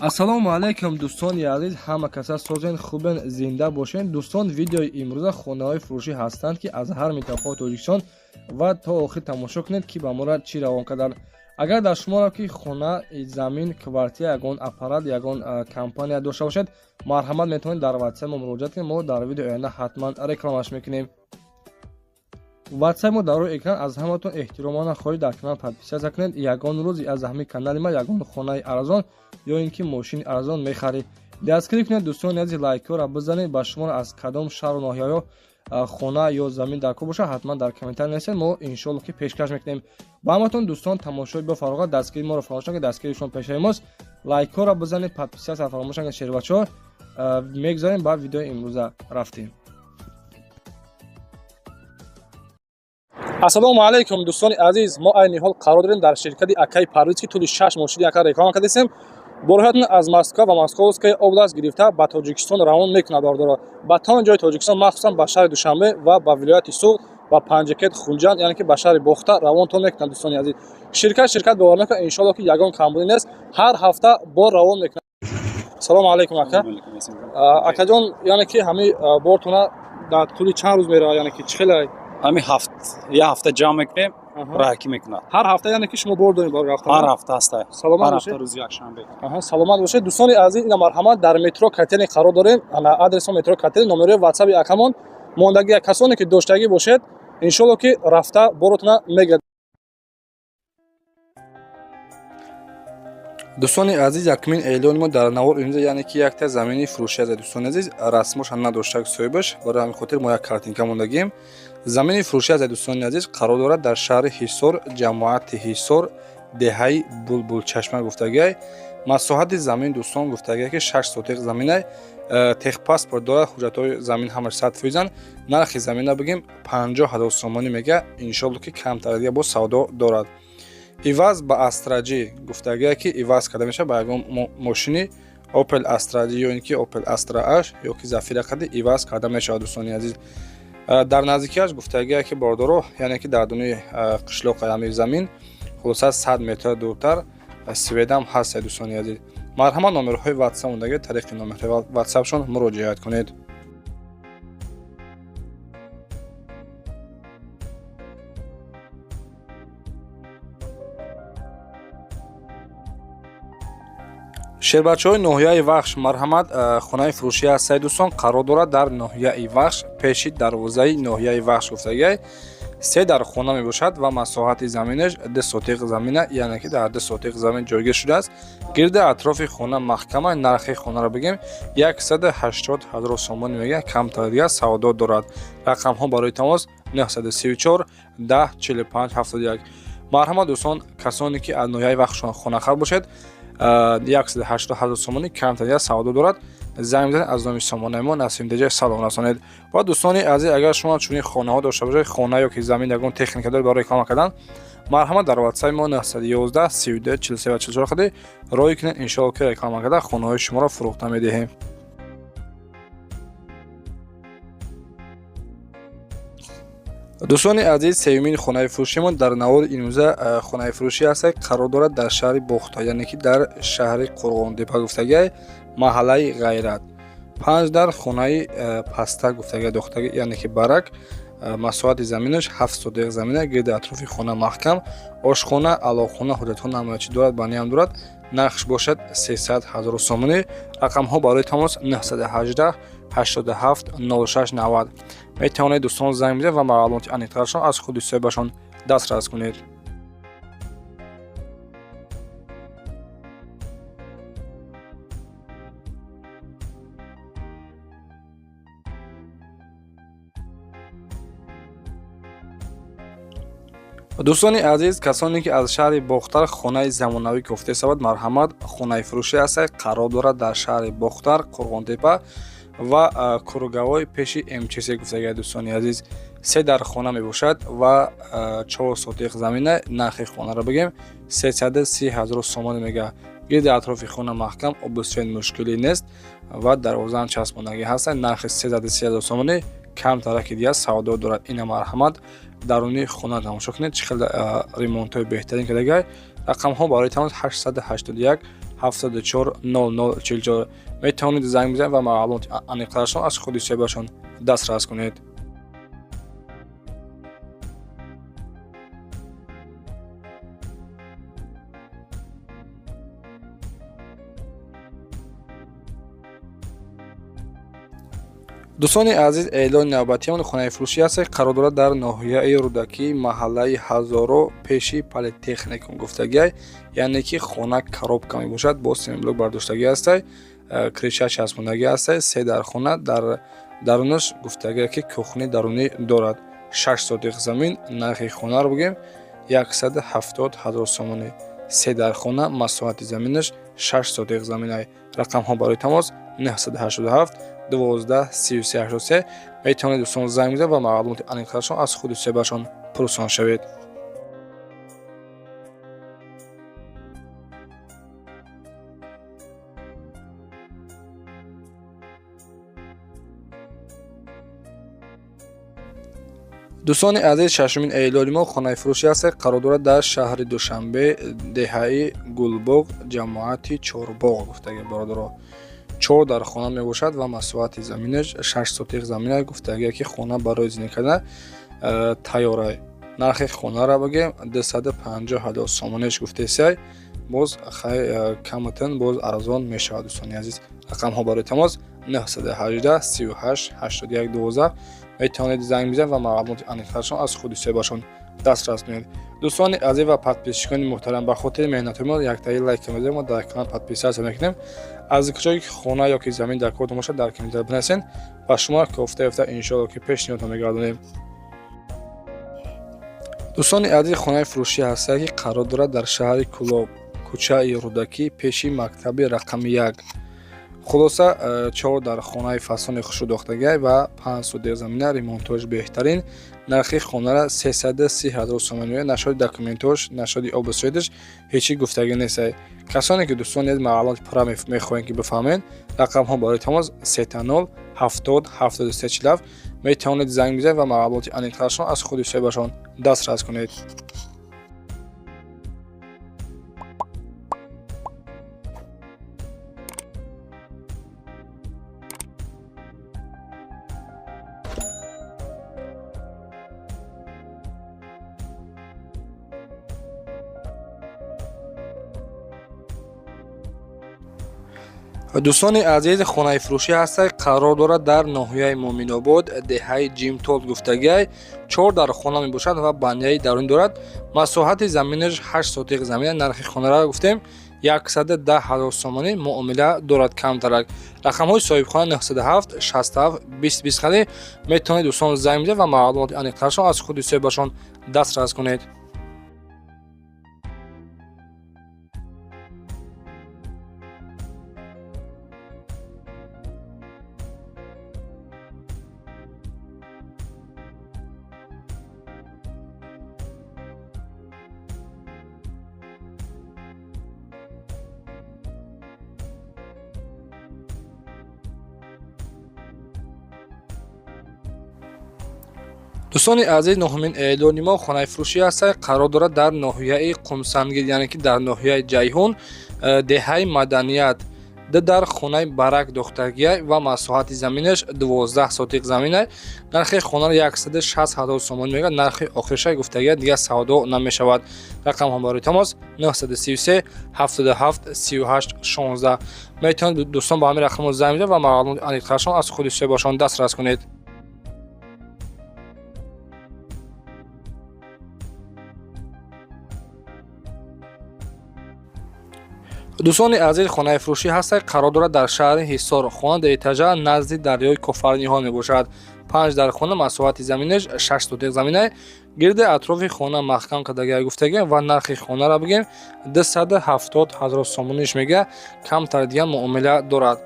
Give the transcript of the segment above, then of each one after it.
Ассалому алайкум, дӯстони азиз, ҳама каса созен, хубен, зинда бошен. Дӯстон, видеои имрӯза хонаҳои фурӯшӣ ҳастанд, ки аз ҳар минтақаи Тоҷикистон, ва то охир тамошо кунед, ки ба мора чӣ равон карданд. Агар дар шуморо ки хона, замин, квартира, ягон аппарат, ягон компания дошта бошед, марҳамат, метавонед дар ватсап мо муроҷиат кунед. Мо дар видеои оянда ҳатман рекламаш мекунем. Ватсап мо дар рӯи экран. Аз ҳаматон эҳтиромона хоҳиш, дар канал подписаться кунед. Ягон рӯз аз ҳамин канали ма ягон хонаи арзон ё ин ки мошини арзон мехаред. Дастгирӣ кунед, дӯстони азиз, лайкҳоро бизанед. Ба шуморо аз кадом шаҳру ноҳияҳо хона ё замин дар кор бошад, ҳатман дар комментар нависед, мо иншоалло ки пешкаш мекунем ба ҳаматон. Дӯстон, тамошои бо фароғат, дастгирии моро фаромӯш накунед, дастгирии шумо пешаи мост. Лайкҳоро бизанед, подписаться фаромӯш накунед. Шербачаҳо, мегузарем ба видеои имрӯза, рафтем. Ассалому алайкум, дӯстони азиз. Мо айни ҳол қарор дорем дар ширкати акаи Парвиз, ки тӯли 6 моҳ шуди ака реклама кардастем. Борҳоятон аз Москва ва Московская область гирифта ба Тоҷикистон равон мекунад, бародаро, ба тамоми ҷои Тоҷикистон, махсусан ба шаҳри Душанбе ва ба вилояти Суғд, ба Панҷакент, Хунҷанд, яъне ки ба шаҳри Бохта равонтон мекунад. Дӯстони азиз, ширкат бовар накунад, иншоалло ки ягон камбудӣ нест, ҳар ҳафта бор равон мекунад. Салому алайкум, ака. Акаҷон, яъне ки ҳамин бортона дар тӯли чанд рӯз меравад, яъне ки чӣ хеле? Ҳамин ҳафт як ҳафта ҷамъ мекунем, раҳакӣ мекунад. Ҳар ҳафта, яъне ки шумо бор доред бор рафтан? Ҳар ҳафта ҳаста. Саломат ҳар бошед. ҳафта рӯзи якшанбе. Аҳа, саломат бошед. Дӯстони азиз, ина марҳамат, дар метро Котельный қарор дорем. Ана адреси метро Котельный, номерои ватсаби акамон мондагӣ. Касоне ки доштагӣ бошед, иншоалло ки рафта боротона мегирад. Дӯстони азиз, якумин эълони мо дар навор имрӯза, яъне ки якта замини фурӯшӣ аст. Дӯстони азиз, расмоша надоштак соҳибаш, барои ҳамин хотир мо як картинка мондагием. Замини фурӯшӣ аст, дӯстони азиз, қарор дорад дар шаҳри Ҳисор, ҷамоати Ҳисор, деҳаи Булбулчашма гуфтагиай. Масоҳати замин, дӯстон, гуфтагиай, ки 6 сотиқ заминай, техпаспорт дорад, ҳуҷҷатҳои замин ҳамаш 100%-анд. Нархи замина бигем, 50 000 сомонӣ мега, иншоалло ки камтар дига боз савдо дорад. Иваз ба Астра Ҷи гуфтагие, ки иваз карда мешавад ба ягон мошини Opel Astra J ё ин ки Opel Astra H ё ки Зафира қади иваз карда мешавад. Дӯстони азиз, дар наздикиаш гуфтагие, ки бордоро, яъне ки дар дуни қишлоқи ҳамин замин, хулоса, 100 метр дуртар свет ам ҳаст. Дӯстони азиз, марҳамат, номерҳои ватсап мондаги, тариқи номерҳои ватсапшон муроҷиат кунед. Шербачаҳои ноҳияи Вахш, марҳамат, хонаи фурӯшӣ ҳастаи, дӯстон, қарор дорад дар ноҳияи Вахш, пеши дарвозаи ноҳияи Вахш гуфтагиай. Се дар хона мебошад ва масоҳати заминаш 2 сотиқ замина, яъне ки дар 2 сотиқ замин ҷойгир шудааст. Гирди атрофи хона маҳкама. Нархи хонаро бигем, 180 000 сомонӣ мега, камтар дигар савдо дорад. Рақамҳо барои тамос 934 10 45 71. Марҳамат, дӯстон, касоне ки аз ноҳияи Вахш хонахар бошед, 180 000 сомонӣ, камтар дигар савдо дорад, занг бизанед, аз номи сомонаи мо Насим Деҷа салом расонед. Ва дӯстони азиз, агар шумо чунин хонаҳо дошта бошед, хона ё ки замин, ягон техника доред барои реклама кардан, марҳамат, дар ватсаи мо 911 32 43 44 хади роҳӣ кунед. Иншоалло ки реклама карда хонаҳои шуморо фурӯхта медиҳем. Дӯстони азиз, сеюмин хонаи фурӯшимон дар навори имрӯза хонаи фурӯшӣ ҳаст, қарор дорад дар шаҳри Бохта, яъне ки дар шаҳри Қурғонтепа гуфтагиай, маҳаллаи Ғайрат. Панҷ дар хонаи паста гуфтагиай, дохтаги, яъне ки барак. Масоҳати заминаш 7 сотиқ замина. Гирди атрофи хона маҳкам, ошхона, алоқхона, ҳуҷҷатҳо намоячӣ дорад, баниам дорад. Нархш бошад 300 000 сомонӣ. Рақамҳо барои тамос 918 87 06 90. Метавонед, дӯстон, занг бизанед ва маълумоти аниқтарашон аз худи соҳибашон дастрас кунед. Дӯстони азиз, касоне ки аз шаҳри Бохтар хонаи замонавӣ гуфта шавад, марҳамат, хонаи фурӯшӣ ҳаст, қарор дорад дар шаҳри Бохтар, Қурғонтепа ва круговой, пеши МЧС гуфтагиай. Дӯстони азиз, се дар хона мебошад ва 4 сотиқ замина. Нархи хонаро бигем, 330 000 сомонӣ мега. Гирди атрофи хона маҳкам, обу свет мушкилӣ нест ва дарвозаам часпондагӣ ҳастанд. Нархи 330 000 сомонӣ, камтараки дигар савдо дорад. Ина марҳамат, даруни хона тамошо кунед, чӣ хел ремонтҳои беҳтарин кардагиай. Рақамҳо барои тамос 881 74 00 44. Метавонед занг бизанед ва маълумоти аниқтарашон аз худи соҳибашон дастрас кунед. Дӯстони азиз, эълони навбатиамон хонаи фурӯшӣ аст, қарор дорад дар ноҳияи Рӯдакӣ, маҳаллаи Ҳазоро, пеши политехникум гуфтагиай, яъне ки хона коробка мебошад, бо семблок бардоштагӣ ҳастай, крыша часпондагӣ ҳастай, се дар хона, дар дарунаш гуфтагия ки кухни дарунӣ дорад, 6 сотиқ замин. Нархи хонаро бигӯем, 170 000 сомонӣ, се дар хона, масоҳати заминаш 6 сотиқ заминай. Рақамҳо барои тамос 987 12 33 83. Метавонед, дӯстон, занг бизанед ва маълумоти аниқтарашон аз худи соҳибашон пурсон шавед. Дӯстони азиз, шашумин эълони мо хонаи фурӯшӣ аст, қарор дорад дар шаҳри Душанбе, деҳаи Гулбоғ, ҷамоати Чорбоғ гуфтагӣ, бародаро. Чор дар хона мебошад ва масоҳати заминаш 6 сотиқ замина. Гуфтагия ки хона барои зиндагӣ кардан тайёрай. Нархи хонаро бигем, 250 000 сомониш гуфтесай, боз хай каматан боз арзон мешавад. Дӯстони азиз, рақамҳо барои тамос 918 38 81 12. Метавонед занг бизанед ва маълумоти аниқтарашон аз худи соҳибашон дастрас кунед. Дӯстони азиз ва подписчикони муҳтарам, ба хотири меҳнатҳои мо яктаи лайк мезанем, мо дар канал подписаться мекунем. Аз куҷое ки хона ё ки замин дар кортон бошад, дар комментар бинависед ва шумо кофта ёфта, иншоалло, ки пешниҳодтон мегардонем. Дӯстони азиз, хонаи фурӯшӣ ҳастае ки қарор дорад дар шаҳри Кӯлоб, кӯчаи Рӯдакӣ, пеши мактаби рақами 1. Хулоса, чор дар хонаи фасони хушрӯдохтагиай ва 5 сотиқ замина, ремонтош беҳтарин. Нархи хонара 330 000 сомонӣ. Нашоди документош, нашоди обу светаш ҳечи гуфтагӣ нестай. Касоне ки, дӯстон, маълумоти пурра мехоҳем ки бифаҳмед, рақамҳо барои тамос 0 70 73 47. Метавонед занг бизанед ва маълумоти аниқтарашон аз худи соҳибашон дастрас кунед. Дӯстони азиз, хонаи фурӯшӣ ҳастад, қарор дорад дар ноҳияи Муъминобод, деҳаи Ҷимтол гуфтагиай, чор дар хона мебошад ва баняи дарунӣ дорад. Масоҳати заминаш 8 сотиқ замина. Нархи хонаро гуфтем, 110 000 сомонӣ, муомила дорад камтарак. Рақамҳои соҳибхона 907 67 20 20 қали. Метавонед, дӯстон, занг бизанед ва маълумоти аниқтарашон аз худи соҳибашон дастрас кунед. Дӯстони азиз, нуҳумин эълони мо хонаи фурӯшӣ ҳастад, қарор дорад дар ноҳияи Қумсангир, яъне ки дар ноҳияи Ҷайҳун, деҳаи Маданият, ду дар хонаи барак дохтагиай ва масоҳати заминаш 12 сотиқ заминай. Нархи хонаро 160 000 сомонӣ мегӯяд, нархи охирша гуфтагия, дигар савдо намешавад. Рақамҳо барои тамос 933 77 38 16. Метавонед, дӯстон, ба ҳамин рақамҳо занг бизанед ва маълумоти аниқтарашон аз худи соҳибашон дастрас кунед. Дӯстони азиз, хонаи фурӯшӣ ҳастад, қарор дорад дар шаҳри Ҳисор, хона дуэтажа, назди дарёи Кофарниҳон мебошад. Панҷ дар хона, масоҳати заминаш 6 сотиқ заминай. Гирди атрофи хона маҳкам кардагиай гуфтагиам ва нархи хонаро бигем, 270 000 сомониш мега, камтар дигар муомила дорад.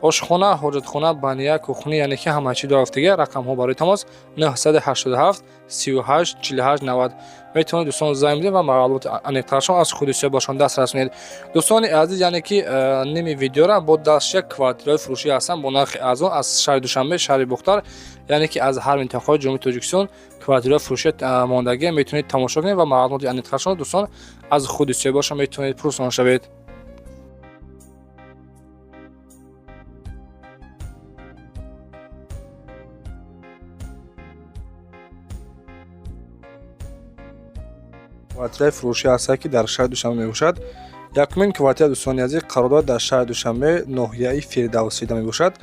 Ошхона, ҳоҷатхона, баня, кухня, яъне ки ҳама чӣ дорад гуфтагия. Рақамҳо барои тамос 987 38 48 90. Метавонед, дӯстон, занг бизанед ва маълумоти аниқтарашон аз худи соҳибашон дастрас кунед. Дӯстони азиз, яъне ки ними видеора бо дастша квартираҳои фурӯшӣ ҳастанд бо нархи арзон аз шаҳри Душанбе, шаҳри Бохтар, яъне ки аз ҳар минтақаҳои Ҷумҳурии Тоҷикистон квартираҳои фурӯшӣ мондагия, метавонед тамошо кунед ва маълумоти аниқтарашон, дӯстон, аз худи соҳибашон метавонед пурсон шавед. Квартираи фурӯшӣ ҳастад, ки дар шаҳри Душанбе мебошад. Якумин квартира, дӯстони азиз, қарор дорад дар шаҳри Душанбе, ноҳияи Фирдавсида мебошад.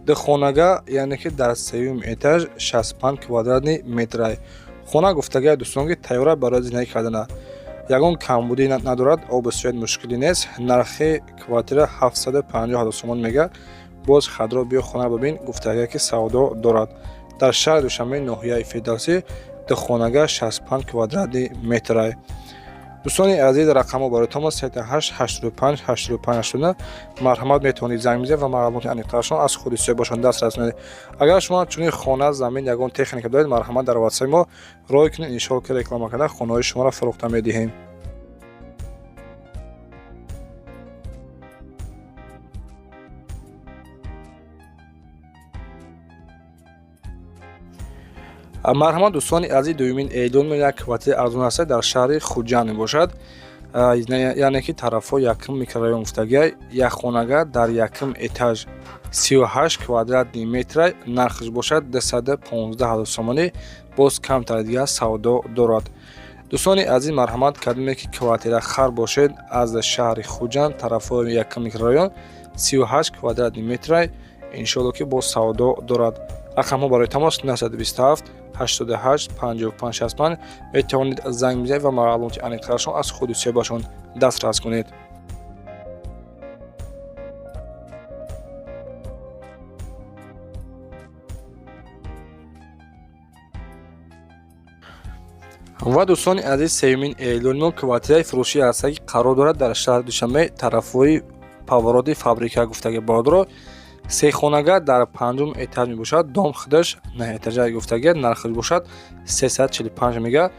Духонага, яъне ки дар сеюм этаж, 65 квадратный метрай. Хона гуфтагия, дӯстон, ки тайёра барои зиндагӣ кардана, ягон камбудӣ надорад, обу свет мушкилӣ нест. Нархи квартира 750 ҳазор сомон мега. Боз хадро биё, хона бибин, гуфтагия, ки савдо дорад. Дар шаҳри Душанбе, ноҳияи Фирдавсӣ, духонага 65 квадратный метрай. Дӯстони азиз, рақамҳо барои тамос 38 85 85 89. Марҳамат, метавонед занг бизанед ва маълумоти аниқтарашон аз худи соҳибашон дастрас кунед. Агар шумо чунин хона, замин, ягон техника доред, марҳамат, дар ватсаи мо рой кунед. Иншоалло, ки реклама карда, хонаҳои шуморо фурӯхта медиҳем. Марҳамат, дӯстони азиз, дуюмин эълон: як квартираи арзон аст, дар шаҳри Хуҷанд мебошад, яъне ки тарафҳо якум микрорайон гуфтагия. Якхонага дар якум этаж, 38 квадратный метра, нархаш бошад 215 ҳазор сомонӣ. Боз камтар дигар савдо дорад. Дӯстони азиз, марҳамат, кардеме ки квартира хар бошед, аз шаҳри Хуҷанд, тарафҳои якум микрорайон, 38 квадратный метра. Иншоалло, ки боз савдо дорад. Рақамҳо барои тамос 927 88 55 65. Метавонед занг бизанед ва маълумоти аниқтарашон аз худи соҳибашон дастрас кунед. Ва, дӯстони азиз, сеюмин эълони мо квартираи фурӯшӣ ҳаст, ки қарор дорад дар шаҳри Душанбе, тарафҳои повороти фабрика гуфтаги, бародаро. Сехонага дар панҷум этаж мебошад. Дом худаш на этажа гуфтага, нархаш бошад 345 мега.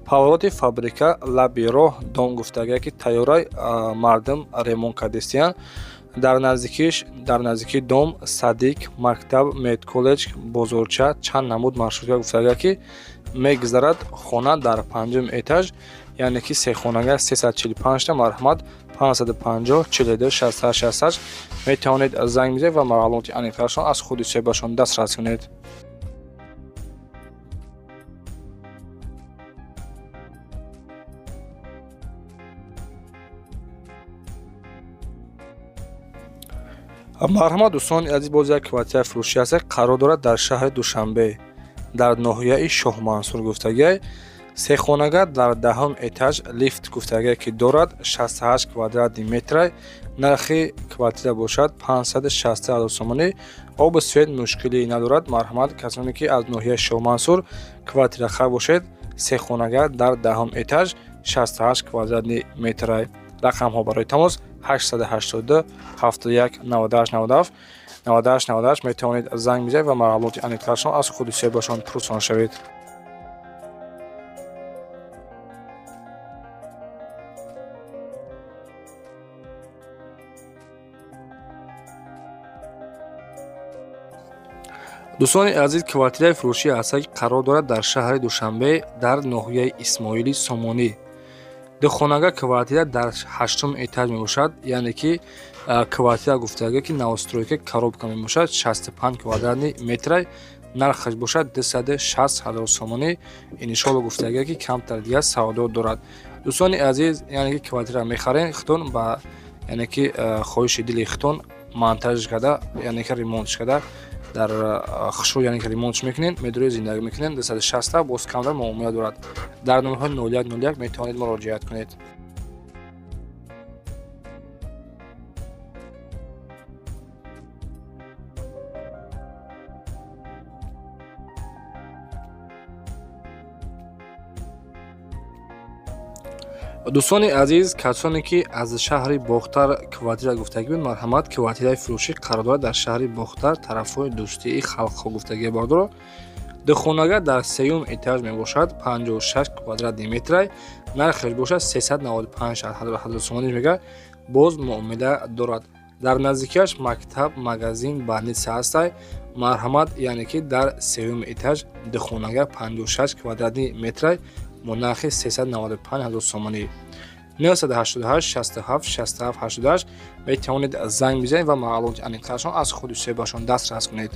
Повороти фабрика, лаби роҳ, дом гуфтага, ки тайёра, мардум ремонт кардистиянд. Дар наздикии дом садик, мактаб, медколлеҷ, бозорча, чанд намуд маршрутка гуфтага, ки мегузарад. Хона дар панҷум этаж, яъне ки сехонага, 345 та. Марҳамат, 550 42 68 68 метавонед занг бизанед ва маълумоти аниқтарашон аз худи соҳибашон дастрас кунед. Марҳамат, дӯстони азиз, боз як квартираи фурӯшӣ ҳаст, қарор дорад дар шаҳри Душанбе, дар ноҳияи Шоҳмансур гуфтагиай. Сехонага дар даҳум этаж, лифт гуфтагие, ки дорад, 68 квадратный метра. Нархи квартира бошад 560 ҳазор сомонӣ. Обу свет мушкилӣ надорад. Марҳамат, касоне ки аз ноҳияи Шоҳмансур квартира хар бошед, сехонага дар даҳум этаж, 68 квадратный метра. Рақамҳо барои тамос 882 71 98 97 98 98. Метавонед занг бизанед ва маълумоти аниқтарашон аз худи соҳибашон пурсон шавед. Дӯстони азиз, квартираи фурӯшӣ ҳаст, ки қарор дорад дар шаҳри Душанбе, дар ноҳияи Исмоили Сомонӣ. Духонага квартира дар ҳаштум этаж мебошад, яъне ки квартира гуфтага, ки новостройка, коробка мебошад, 65 квадратный метра. Нархаш бошад 260 ҳазор сомонӣ. Иншоалло, гуфтага, ки камтар дигар савдо дорад. Дӯстони азиз, яъне ки квартира мехарен, худтон ба, яъне ки хоҳиши дили худтон монтажш карда, яъне ки ремонтш карда, дар хушрӯ, яъне ки ремонтш мекунед, медуред, зиндагӣ мекунед. 260, боз камтар муомила дорад. Дар номерҳои 01 01 метавонед муроҷиат кунед. Дӯстони азиз, касоне ки аз шаҳри Бохтар квартира гуфтагӣ буд, марҳамат, квартираи фурӯшӣ қарор дорад дар шаҳри Бохтар, тарафҳои Дӯстии халқҳо гуфтагӣ, бардоро. Духонага дар сеюм этаж мебошад, 56 квадратный метрай. Нархаш бошад 395 ҳазор сомонӣ мега. Боз муомила дорад. Дар наздикиаш мактаб, магазин, больница ҳастай. Марҳамат, яъне ки дар сеюм этаж, духонага, 56 квадратный метрай, бо нархи 395 ҳазор сомонӣ. 988 67 67 88 метавонед занг бизанед ва маълумоти аниқтарашон аз худи соҳибашон дастрас кунед.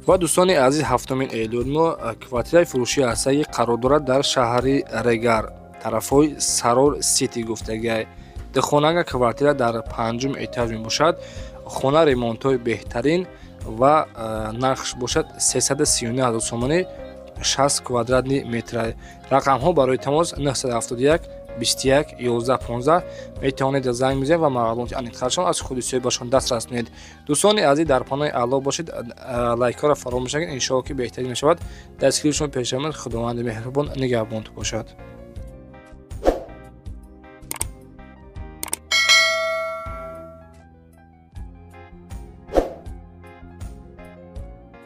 Ва, дӯстони азиз, ҳафтумин эълон мо квартираи фурӯшӣ ҳастаи, қарор дорад дар шаҳри Регар, тарафҳои Сарор Сити гуфтагиай. Духонага квартира дар панҷум этаж мебошад. Хона ремонтҳои беҳтарин ва нархш бошад 339 ҳазор сомонӣ, 60 квадратный метр. Рақамҳо барои тамос 971 21 11 15. Метавонед занг бизанед ва маълумоти аниқтаршон аз худи соҳибашон дастрас кунед. Дӯстони азиз, дар паноҳи Аллоҳ бошед, лайкҳоро фаромӯш накунед. Иншоалло, ки беҳтарин мешавад. Дастгиришон пешамад. Худованди меҳрубон нигаҳбонтон бошад.